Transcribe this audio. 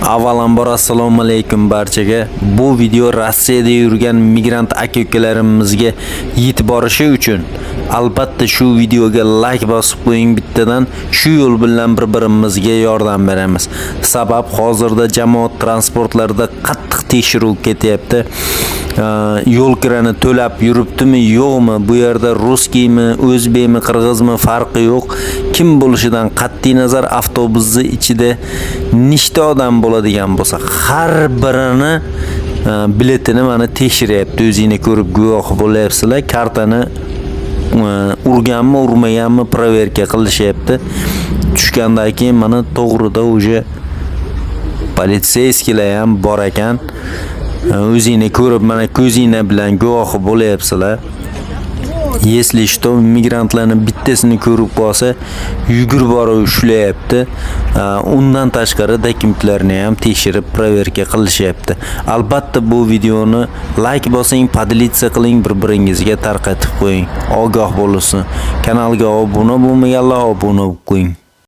Avvalambor assalomu alaykum barchaga. Bu video Rossiyada yurgan migrant aka-ukalarimizga yetib borishi uchun albatta shu videoga like bosib qo'ying bittadan. Shu yo'l bilan bir-birimizga yordam beramiz. Sabab hozirda jamoat transportlarida qattiq tekshiruv ketyapti. Yo'l kirani to'lab yuribdimi, yo'qmi? Bu yerda русский mi, o'zbekmi, qirg'izmi, farqi yo'q. Kim bo'lishidan qat'iy nazar avtobusni ichida nechta odam bo'ladigan bo'lsa, har birini biletini mana tekshiryapti. O'zingni ko'rib guvoh bo'lyapsizlar. Kartani urganmi, urmaganmi, проверка qilishyapti. Tushgandan keyin mana to'g'rida уже полицейский lar ham bor ekan. O'zingni ko'rib, mana ko'zingni bilan guvohi bo'lyapsizlar. Если что, migrantlarni bittasini ko'rib qolsa, yugurib borib ushlayapti. Undan tashqari dokumentlarni ham tekshirib, проверка qilishyapti. Albatta bu videoni like bosing, поделиться qiling, bir-biringizga tarqatib qo'ying. Ogoh bo'lsin. Kanalga obuna bo'lmaganlar obuna bo'lib qo'ying.